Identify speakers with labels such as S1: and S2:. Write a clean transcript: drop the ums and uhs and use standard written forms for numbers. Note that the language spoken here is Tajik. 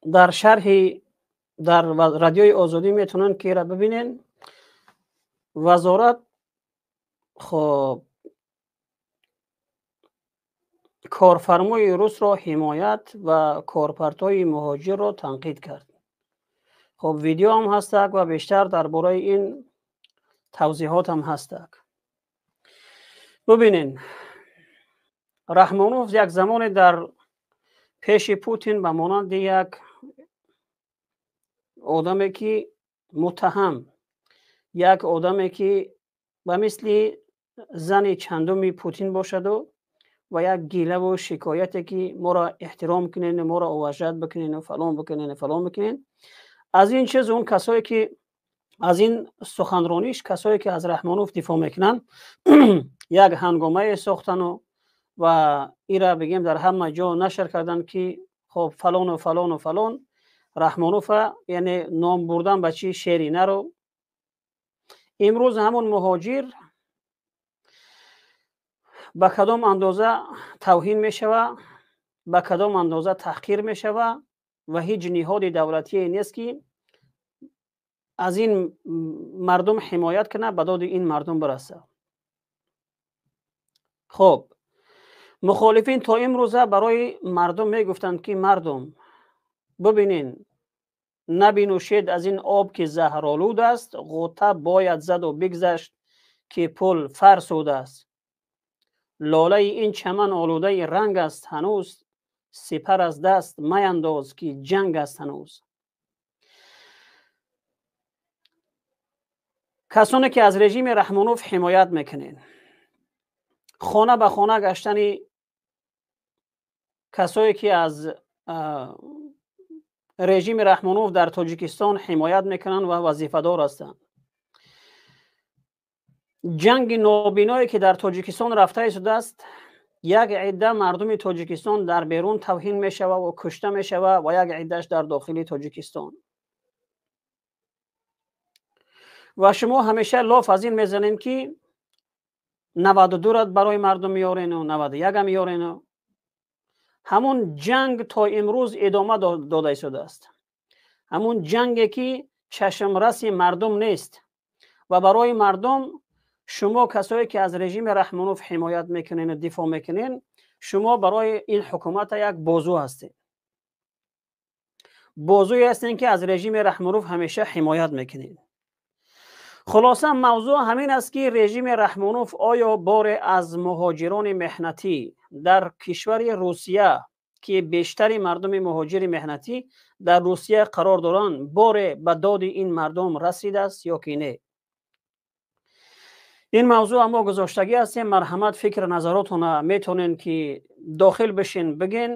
S1: Дар шарҳи дар Радиои Озодӣ метавонанд ки ира бибинен. Вазорат, хоб, корфармои русро ҳимоят ва корпартои муҳоҷирро танқид кард. Хоб, видео ҳам ҳастак ва бештар дар бораи ин тавзеҳот ҳам ҳастак. Бубинен, Раҳмонов як замоне дар пеши Путин ба монанди як одаме ки муттаҳам, як одаме ки ба мисли зани чандуми Путин бошаду ва як гилаву шикояте ки моро эҳтиром кунен, моро уважать бикунен, фалон бикунен, фалон бикунен. Аз ин чиз он касое ки аз ин суханрониш, касое ки аз Раҳмонов дифоъ мекунанд, як ҳангомае сохтану ва ира бигем дар ҳама ҷо нашр карданд, ки хоб, фалону фалону фалон Раҳмонова, яъне ном бурдан ба чи шери наро. Имрӯз ҳамон муҳоҷир ба кадом андоза тавҳин мешава, ба кадом андоза таҳқир мешава ва ҳеҷ ниҳоди давлатие нест, ки аз ин мардум ҳимоят кунад, ба доди ин мардум бирасад. Хоб, мухолифин то имрӯза барои мардум мегуфтанд, ки мардум, бубинен, набинӯшед аз ин об, ки заҳролуд аст, ғӯта бояд заду бигзашт, ки пул фарсуд аст, лолаи ин чаман олудаи ранг аст ҳанӯз, сипар аз даст маяндоз, ки ҷанг аст ҳанӯз. Касоне ки аз режими Раҳмонов ҳимоят мекунед, хона ба хона гаштани касое ки аз режими Раҳмонов дар Тоҷикистон ҳимоят мекунанд ва вазифадор ҳастанд, ҷанги нобиное ки дар Тоҷикистон рафта истодааст, як идда мардуми Тоҷикистон дар берун тавҳин мешава ва кушта мешава ва як иддаш дар дохили Тоҷикистон. Ва шумо ҳамеша лоф аз ин мезанем, ки 92-ра барои мардум меёрену 91-а меёрену. Ҳамун ҷанг то имрӯз идома дода истодааст, ҳамун ҷанге ки чашмраси мардум нест. Ва барои мардум шумо, касое ки аз режими Раҳмонов ҳимоят мекунену дифоъ мекунен, шумо барои ин ҳукумата як бозу ҳастед, бозуе ҳастен, ки аз режими Раҳмонов ҳамеша ҳимоят мекунед. Хулоса, мавзӯъ ҳамин аст, ки режими Раҳмонов оё боре аз муҳоҷирони меҳнатӣ дар кишвари Русия, ки бештари мардуми муҳоҷири меҳнатӣ дар Русия қарор доранд, боре ба доди ин мардум расидааст ё ки не? Ин мавзӯъ мо гузоштагӣ ҳастем. Марҳамат, фикр назаротона метавонен, ки дохил бишин, бигин.